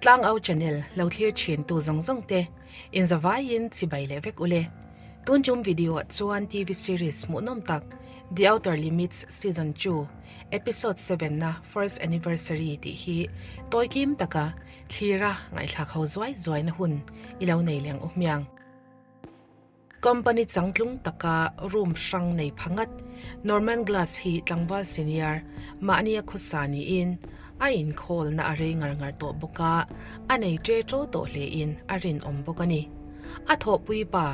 Tlangau channel lo thlir thin tu zawng zawng te in zavaiin chibai leh vek ule. Tun tum video ah chuan TV series hmuhnawm tak The Outer Limits Season 2 Episode 7 na First Anniversary tih hi tawi kim taka thlira ngaihthlak ho zuai zuai na hun i lo nei leng u hmiang. Company changtlung taka room hrang nei pha ngat Norman Glass hi tlangval senior mahnia khawsa niin a inkhawlna a rei ngar ngar tawh bawk a, a nei ṭe ṭo tawh hlein a rinawm bawk a ni. A thawhpui pa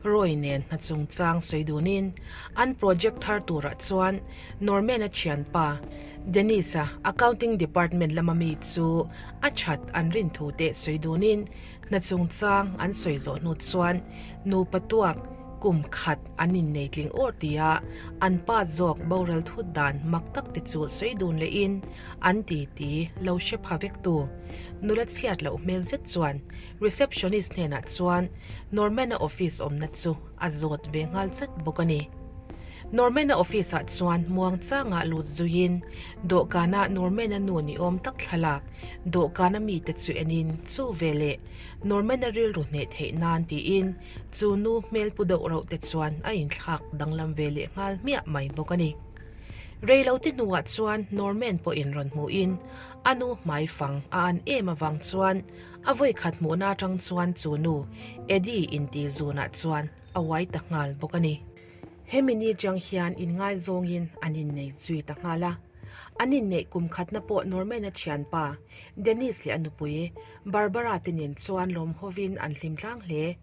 Roy nen hna chungchang sawi dunin an project thar turah chuan Norman-a thianpa Dennis-a accounting department lama mi chu a that an rin thu te sawi dunin Hna chungchang an sawi zawh hnu chuan nupa tuak kum khat an innei tling awr tia an pa zawk boral thut dan mak tak te chu sawi dun lehin an titi lo hre pha vek tu nula chhiat loh hmel zet chuan receptionist hnenah chuan Norman-a office awmna chu a zawt ve nghal chat bawk a ni. Norman-a office-ah chuan muangchanga lut zuiin dawhkana Norman-a nu ni awm tak thlalak dawhkana mite chu enin chu veleh Norman-a rilru hneh theih nan tiin chu nu hmel pu deuh rauh te chuan a inthlak danglam ve leh nghal hmiah mai bawk a ni. Reilote hnuah chuan Norman pawhin rawn hmuhin a nu hmaifang a an em avang chuan a vawikhat hmuhna atang chuan chu nu Eddie inti zunah chuan a uai ta nghal bawk a ni. Hemi ni chang hian inngaizawngin an innei zui ta nghal a. An inneih kum khatna pawh Norman-a thianpa Dennis leh a nupui Barbara te nen chuan lawm hovin an hlim tlang hle.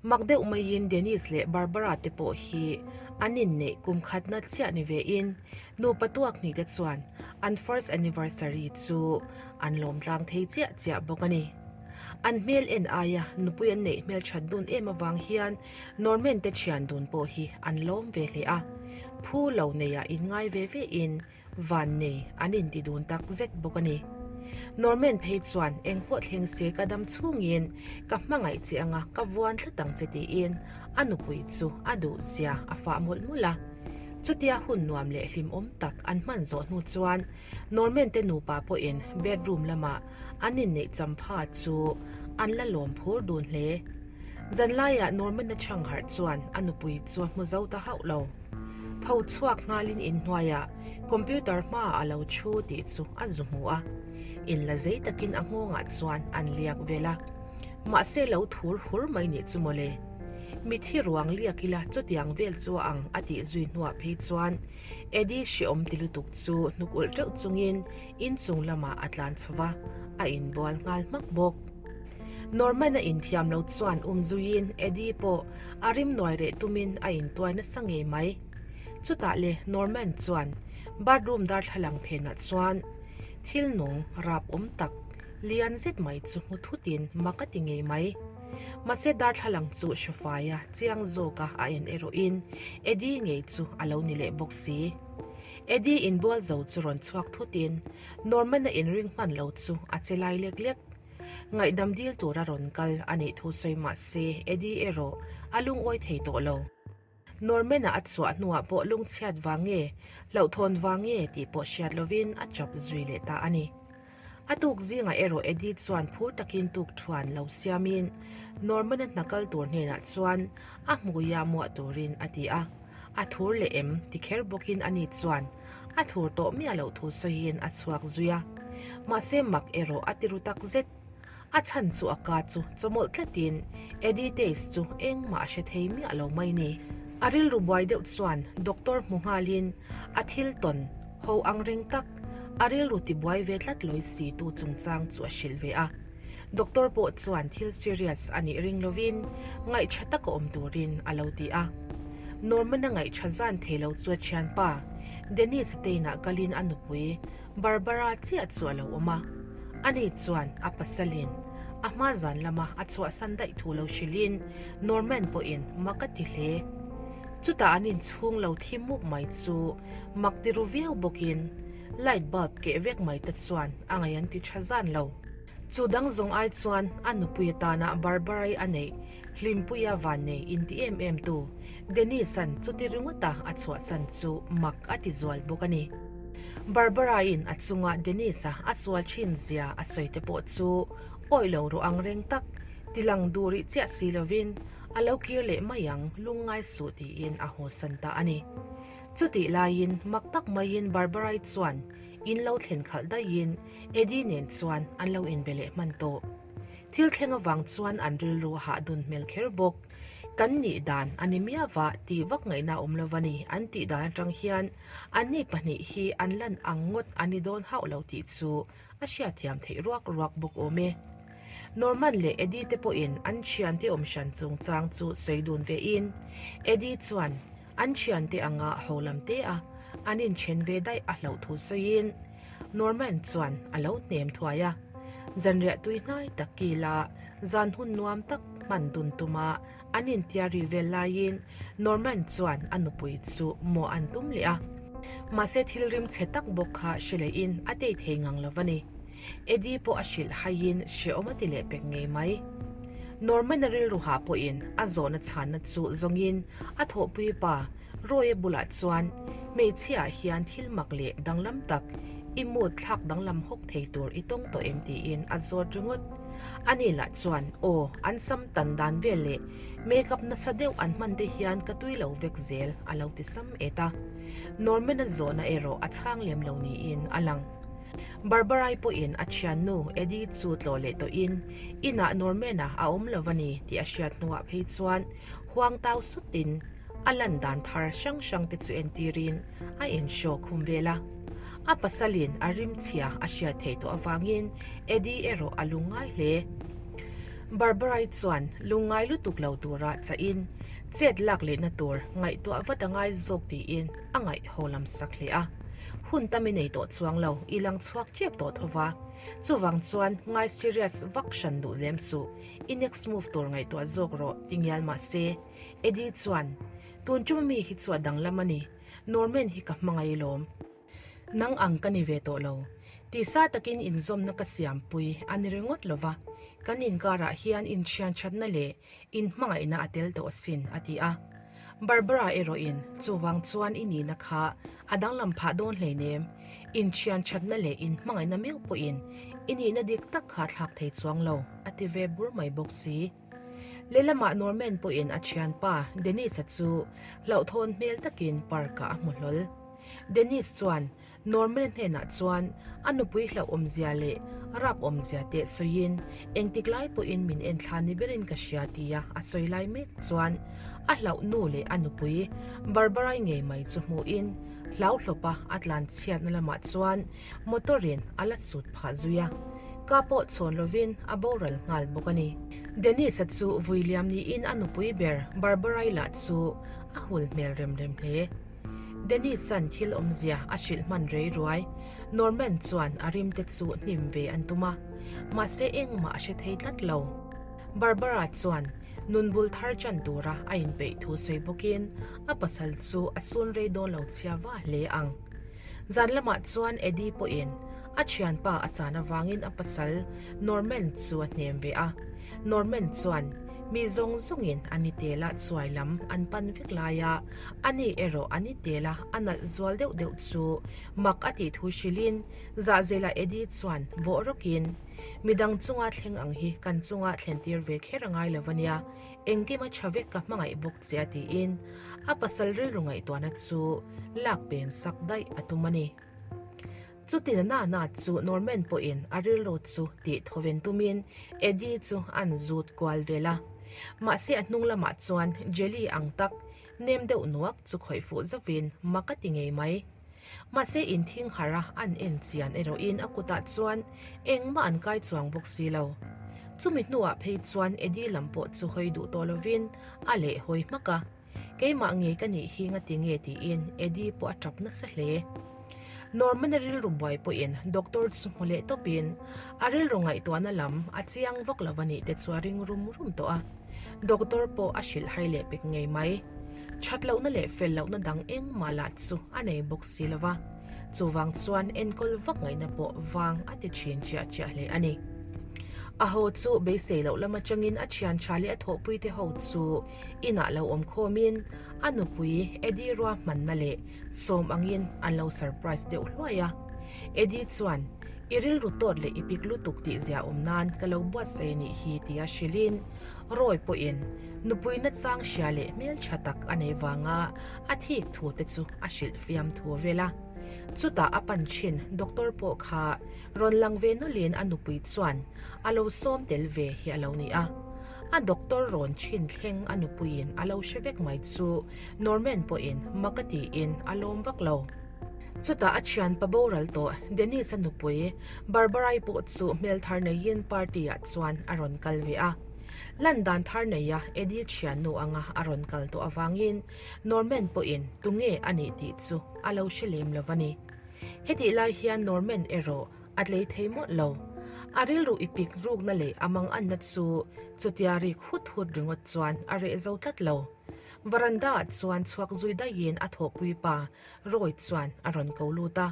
Mak deuh maiin Dennis leh Barbara te pawh hi an inneih kum khatna chiah ni vein nupa tuak hnih te chuan an first anniversary chu an lawm tlang thei chiah chiah bawk a ni. An hmel en aia nupui an neih hmel that dun em avang hian Norman te thian dun pawh hi an lawm ve hle a, phu lo neia inngai ve ve in van nei an inti dun tak zet bawk a ni. Norman phei chuan eng pawh thleng se ka dam chhungin ka hmangaih che anga ka vuan thla tang che tiin a nupui chu a duh zia a fah mawlh mawlh a. Chutia hun nuam leh hlimawm tak an hman zawh hnu chuan Norman te nupa pawhin bedroom lamah an inneih champha chu an la lawm phur dun hle. Zanlaiah Norman-a chhangharh chuan a nupui chu a hmu zo ta hauh lo. Tho chhuak nghalin inhnuaiah computer hmaah a lo thu tih chu a zu hmu a. In la zei takin a nghawngah chuan an liak vel a. Mahse lo thur hur mai nih chu mawle. Mithi ruang liak ila chutiang vel chu a ang a tih zui hnuah phei chuan Eddie hreawm ti lutuk chu hnuk ulh teuh chungin inchung lamah a tlan chho va, a inbual nghal hmak bawk. Norman-a inthiam lo chuan um zuiin Eddie pawh a rim nuai reh tumin a intuai nasa ngei mai. Chutah le Norman chuan bathroom darthlalang phenah chuan thil nung rap awm tak lian zet mai chu hmu thutin mak a ti ngei mai. Mahse darthlalang chu hrafaia chiang zawka a en erawhin Eddie ngei chu a lo ni leh bawk si. Eddie inbual zo chu rawn chhuak thutin Norman-a inring hman lo chu a che lai lek lek. Ngaihdam dil tura rawn kal a nih thu sawi mah se Eddie erawh a lungawi thei tawh lo. Norman-a a chhuah hnuah pawh lungchhiat vang nge, hlauhthawn vang nge tih pawh hriat lovin a chap zui leh ta a ni. A tuk zingah erawh Eddie chuan phur takin tuk thuan lo siamin Norman-a hna kal tur hnenah chuan a hmuia muah turin a ti a. A thur leh em ti kher bawkin ani chuan a thur tawh miah loh thu sawiin a chhuak zui a. Mahse mak erawh a ti ru tak zet. A chhan chu a ka chu chawmawlh tlatin Eddie taste chu engmah a hre thei miah lo mai ni. A rilru buai deuh chuan doctor hmu nghalin a thil tawn ho ang reng tak, a rilru tibuai ve tlat lawi si tu chungchang chu a hrilh ve a. Doctor pawh chuan thil serious a nih ring lovin ngaihṭha taka awm turin a lo ti a. Norman-a ngaihṭha zan thei lo chu a thianpa Dennis-a te inah kalin a nupui Barbara chiah chu a lo awm a. Ani chuan a pasalin a hma zan lama a chhuahsan daih thu lo hrilhin Norman pawhin mak a ti hle. Chutah an inchhung lo thi muk mai chu mak ti ru viau bawkin light bulb keh vek mai te chuan a ngaih an ti tha zan lo. Chu dang zawng ai chuan a nupui atana Barbara-i a neih Hlimpuia vannei inti em em tu Dennis-a'n chuti ringawta a chhuahsan chu mak a ti zual bawk a ni. Barbara-in a chunga Dennis-a a sual thin zia a sawi te pawh chu. Awih lo ru ang reng tak, tilang duh rih chiah si lovin a lo kir leh mai ang lungngai suh tiin a hawsan ta a ni. Chutih laiin mak tak maiin Barbara-i chuan in lo thlen khalh daihin Eddie nen chuan an lo inbe leh hman tawh. Thil thleng avang chuan an rilru a hah dun hmel kher bawk. Kan nih dan a ni miava tih vak ngaihna awm lo a ni an tih dan atang hian anni pahnih hi an lan ang ngawt a ni dawn hauh lo tih chu a hriatthiam theih ruak ruak bawk awm e. Norman leh Eddie te pawhin an thiante awm hran chungchang chu sawi dun ve in Eddie chuan an thiante anga ho lam te a an inthen ve daih a hlauh thu sawiin Norman chuan a lo hnem thuai a. Zanriah tui hnai tak kila zan hun nuam tak hman dun tuma an intiari vel laiin Norman chuan a nupui chu maw an tum leh a. Mahse thil rim chhe tak bawk kha hre lehin a tei thei ngang lo va ni. Eddie pawh a hrilh haiin hrehawm a ti leh pek ngei mai. Norman-a rilru hah pawhin a zawhna chhanna chu zawngin a thawhpui pa Roy-a bulah chuan hmeichhiaah hian thil mak leh danglam tak i mood thlak danglam hawk thei tur i tawng tawh em tiin a zawt ringawt. Ani lah chuan aw an sam tan dan vel leh makeup nasa deuh an hman te hian ka tui lo vek zel a lo ti sam et a. Norman-a zawhna erawh a chhang lem lo niin a lang. Barbara-i pawhin a thiannu Eddie chu tlawh leh tawhin inah Norman-a a awm lo a ni tih a hriat hnuah phei chuan huang tau sutin a lan dan thar hrang hrang te chu entirin a inhraw khum vel a. A pasalin a rimchhia a hriat theih tawh avangin Eddie erawh a lungngai hle. Barbara-i chuan lungngai lutuk lo tura chahin chet lak lehna tur ngaihtuah vat a ngai zawk tiin a ngaihho lam sak hle a. Hun tam i nei tawh chuang lo, i lang chhuak tep tawh tho va. Chuvang chuan ngai serious vak hran duh lem suh, i next move tur ngaihtuah zawk rawh ti ngial mah se. Eddie chuan, Tun ṭuma mi hi chu a danglam a ni, Norman hi ka hmangaih alawm. Nang ang ka ni ve tawh lo. Tisa takin inzawmna ka siampui a ni ringawt lo va, kan inkarah hian inthianthatna leh inhmangaihna a tel tawh asin, a ti a. Barbara erawhin, Chuvang chuan i nihna kha a danglam phah dawn hleinem, inthianthatna leh inhmangaihna meuh pawhin i nihna dik tak kha thlak thei chuang lo, a ti ve bur mai bawk si. Lehlamah Norman pawhin a thianpa Dennis-a chu hlauhthawn hmel takin park-ah a hmu hlawl. Dennis chuan Norman-a hnenah chuan a nupui hlauhawmzia leh rapawmzia te sawiin engtik lai pawhin min enthla ni berin ka hria tia a sawi lai mek chuan a hlauh nu leh a nupui Barbara-i ngei mai chu hmuhin hlauhlawpa a tlanchhiatna lamah chuan motor-in a la sut phah zui a, ka pawh chhawn lovin a boral nghal bawk a ni. Dennis-a chu vui liam niin a nupui ber Barbara-i lah chu a hul hmel rem rem hle. Dennis-a'n thil awmzia a hrilh hman rei ruai. Norman chuan a rimte chu hnim ve an tum a, mahse engmah a hre thei tlat lo. Barbara chuan nun bul thar chan tura a inpeih thu sawi bawkin a pasal chu a sun rei dawn lo chhia va hle ang. Zan lamah chuan Eddie pawhin a thianpa a chan avangin a pasal Norman chu a hnem ve a. Norman chuan mi zawng zawngin a ni tela chuai lam an pan vek lai a, ani erawh a ni tela a nalh zual deuh deuh chu mak a tih thu hrilhin zahzela Eddie chuan bawh rawkin, Midang chunga thleng ang hi kan chunga thlentir ve kher a ngai lo a nia, Engkim a tha vek ka hmangaih bawk che a tiin a pasal rilru ngaihtuahna chu lak pen sak daih a tum a ni. Chutin na na chu Norman pawhin a rilru chu tih thawven tumin Eddie chu an zut kual vel a. Mahse a hnung lamah chuan jelly ang tak nem deuh nuak chu khawih fuh zauhin mak a ti ngei mai. Mahse inthing harh a an en chian erawhin a kutah chuan engmah an kai chuang bawk si lo. Chumi hnuah phei chuan Eddie lam pawh chu hawi duh tawh lovin a leh hawi hmak a, Keimah ngei ka nih hi ngati nge tiin Eddie pawh a tap nasa hle. Norman-a rilru buai pawhin doctor chu hmu leh tawpin a rilru ngaihtuahna lam a chiang vak lo a nih te chu a ring rum rum tawh a. Doctor pawh a hrilh hai leh pek ngei mai. That lohna leh fel lohna dang engmah lah chu a nei bawk si lo va, chuvang chuan enkawl vak ngaihna pawh vang a ti thin chiah chiah hle a ni. A ho chu beisei loh lam atangin a thian tha leh a thawhpuite ho chu inah lo awm khawmin a nupui Eddie ruahmanna leh sawm angin an lo surprise deuh hluai a. Eddie chuan. I rilru tawt leh i pik lutuk tih zia awm nan ka lo buatsaih a nih hi tia hrilhin Roy pawhin nupui nachang hria leh hmeltha tak a nei vanga a thik thu te chu a hrilh fiam thu vel a. Chutah a pan thin doctor pawh kha rawn lang ve nawlhin a nupui chuan a lo sawm tel ve hi a lo ni a. A doctor rawn thin thleng a nupuiin a lo hre vek mai chu Norman pawhin mak a tiin a lawm vak lo. Chutah a thianpa boral tawh Dennis-a nupui Barbara-i pawh chu hmel thar neiin party-ah chuan a rawn kal ve a. Lan dan thar neia Eddie thiannu anga a rawn kal tawh avangin Norman pawhin tunge a nih tih chu a lo hre lem lo a ni. Hetih lai hian Norman erawh a tlei thei mawlh lo. A rilru i pik rukna leh a manganna chu chutia rik hut hut ringawt chuan a reh zo tlat lo. Veranda-ah chuan chhuak zui daihin a thawhpui pa Roy chuan a rawn ko lut a.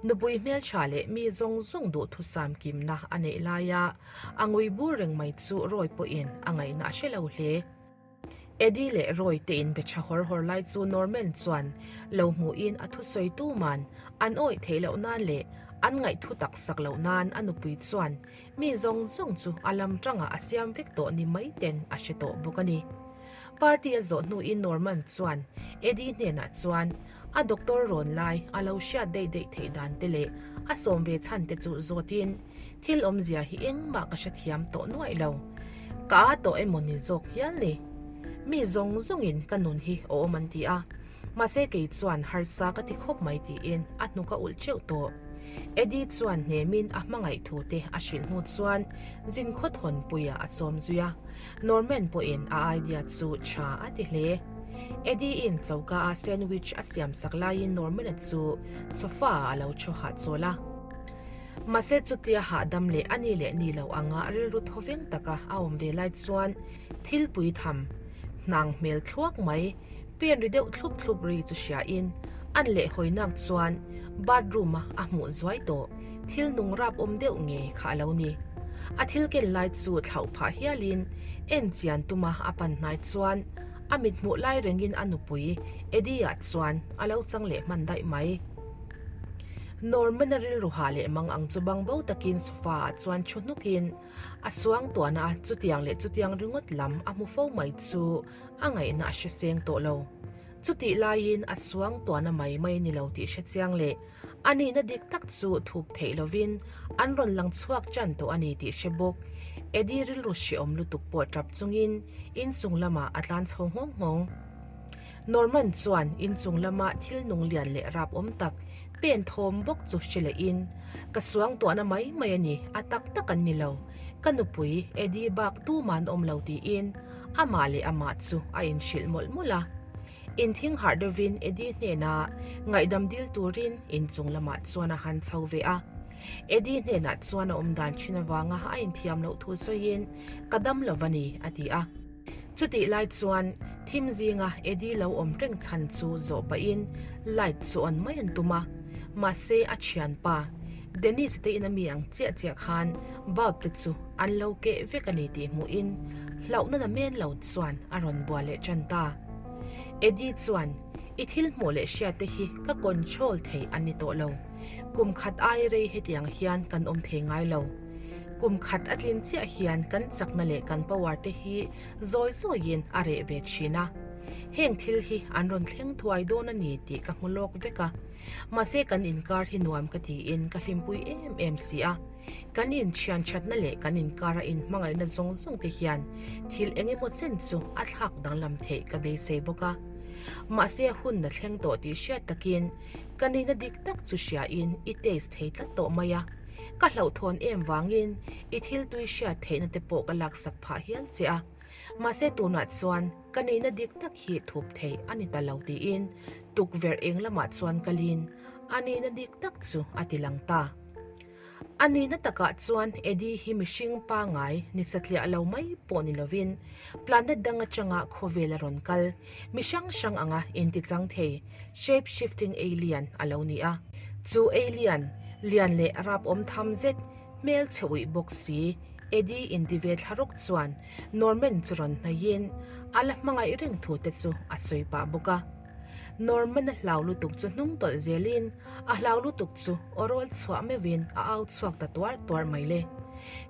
Nupui hmeltha leh mi zawng zawng duhthusam kimna a neih laia a ngui bur reng mai chu Roy pawhin a ngaihna a hre lo hle. Eddie leh Roy te inbe tha hawr hawr lai chu Norman chuan lo hmuhin a thusawi tuman an awih theih loh nan leh an ngaihthu tak sak loh nan a nupui chuan mi zawng zawng chu a lam tangah a siam vek tawh ni mai ten a hre tawh bawk a ni. Party a zawh hnuin Norman chuan Eddie hnenah chuan a doctor rawn lai a lo hriat daih daih theih dan te leh a sawm ve chhan te chu zawtin thil awmzia hi engmah ka hrethiam tawh nuaih lo. Ka a tawh emaw ni zawk hial ni. Mi zawng zawngin ka nun hi awm an ti a, mahse kei chuan harsa ka ti khawp mai tiin a hnuk a ulh teuh tawh. Eddie chuan hnemin a hmangaih thu te a hrilh hnu chuan zin khaw thawnpuiah a sawm zui a, Norman pawhin a idea chu tha a ti hle. Eddie-in choka a sandwich a siam sak laiin Norman-a chu sofa-ah a lo thu hahchawl a. Mahse chutia hahdam leh a ni leh ni lo anga rilru thawveng taka a awm ve lai chuan thil pui tham hnang hmel thluak mai pen ri deuh thlup thlup ri chu hriain an leh hawinak chuan bathroom-a a hmuh zuai tawh thil nung rap awm deuh nge kha a lo ni. A thil ken lai chu thlauh phah hialin en chian tuma a pan hnai chuan a mit hmuh lai rengin a nupui Eddie-ah chuan a lo chang leh hman daih mai. Norman-a rilru hah leh mang ang chu bang bo takin sofa-ah chuan thu hnukin a suang tuahna a chutiang leh chutiang ringawt lam a hmu fo mai chu a ngaihna a hre seng tawh lo. Chutih laiin a suang tuahna mai mai ni lo tih hre chiang leh a nihna dik tak chu thup theih lovin an rawn lang chhuak tan tawh a ni tih hre bawk. Eddie rilru hrehawm lutuk pawh tap chungin inchung lamah a tlan chho nghawng nghawng. Norman chuan inchung lama thil nung lian leh rap awm tak pen thawm bawk chu hre lehin, Ka suang tuahna mai mai a ni, a tak tak an ni lo. Ka nupui Eddie bak tuman awm lo tiin amah leh amah chu a inhrilh mawlh mawlh a. Inthing harh deuhin Eddie hnena ngaihdam dil turin inchung lamah chuan a han chho ve a. Eddie hnenah chuan a awm dan thin avanga a inthiam loh thu sawiin, Ka dam lo va ni, a ti a. Chutih lai chuan thim zinga Eddie lo awm reng chhan chu zawh pahin light chu on mai an tum a. Mahse a thianpa Dennis te in a mi ang chiah chiah khan bulb te chu an lo keh vek a ni tih hmuhin hlauhna na men lo chuan a rawn bua leh tan ta. Eddie chuan I thil hmuh leh hriat te hi ka control thei a ni tawh lo. Kum khat ai rei hetiang hian kan awm thei ngai lo. Kum khat a tlin chiah hian kan chakna leh kan power te hi zawi zawiin a reh ve thin a. Heng thil hi an rawn thleng thuai dawn a ni tih ka hmu lawk vek a. Mahse kan inkar hi nuam ka tiin ka hlimpui em em si a. Kan inthian thatna leh kan inkara inhmangaihna zawng zawng te hian thil eng emaw chen chu a thlak danglam theih ka beisei bawk a. Mahse hun a thleng tawh tih hriat takin ka nihna dik tak chu hriain i taste thei tlat tawh mai a. Ka hlauhthawn em vangin i thil tui hriat theihna te pawh ka laksak phah hial che a. Mahse tunah chuan ka nihna dik tak hi thup theih a ni ta lo tiin tukverh eng lamah chuan kalin a nihna dik tak chu a ti lang ta. A nihna takah chuan Eddie hi mihring pangai ni satliah lo mai pawh ni lovin planet dang atanga khawvel a rawn kal mi hrang hrang anga intichang thei shape shifting alien a lo ni a. Chu alien lian leh rap awm tham zet hmel chhe uih bawk si Eddie inti ve thla rawk chuan Norman chu rawn hnaihin a la hmangaih reng thu te chu a sawi pah bawk a. Norman-a hlau lutuk chu hnung tawlh zelin a hlau lutuk chu aw rawl chhuah meuhin a au chhuak ta tuar tuar mai le.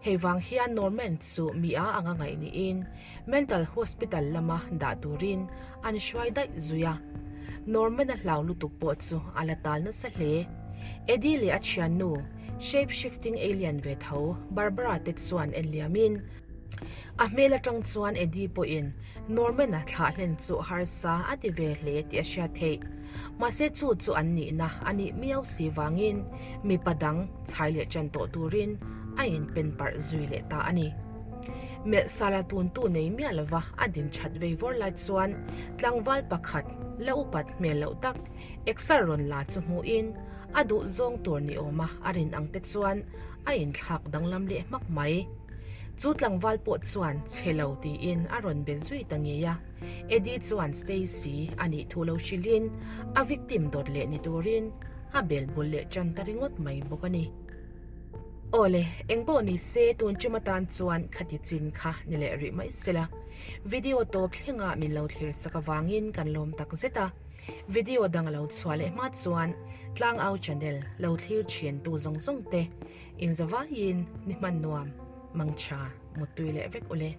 Hei vang hian Norman chu mi a anga ngaih niin Mental Hospital lama dah turin an hruai daih zui a. Norman-a hlau lutuk pawh chu a la tal nasa hle. Eddie leh a thiannu, shape-shifting alien ve tho Barbara te chuan en liamin, A hmel atang chuan Eddie pawhin Norman-a thlah hlen chu harsa a ti ve hle tih a hriat theih. Mahse chu chu an nihna a nih miau si vangin mipa dang chhai leh ṭan tawh turin a inpen parh zui leh ta a ni. Melh sala tuntu nei miah lova a din that vei vawr lai chuan tlangval pakhat la upat hmel loh tak exer rawn la chu hmuhin a duh zawng tur ni awma a rin ang te chuan a inthlak danglam leh hmak mai. Chu tlangval pawh chuan chhe lo tiin a rawn be zui ta ngei a. Eddie chuan Stacy a nih thu lo hrilhin a victim dawt leh ni turin a bel bul leh tan ta ringawt mai bawk a ni. Awle, eng pawh ni se tun tum atan chuan khati chin kha ni leh rih mai sela. Video tawp thlengah min lo thlir chak avangin kan lawm tak zet a. Video dang a lo chhuah leh hma chuan Tlangau channel lo thlir thin tu zawng zawng te inzavaiin ni hman nuam, mangtha, muttui leh vek ule.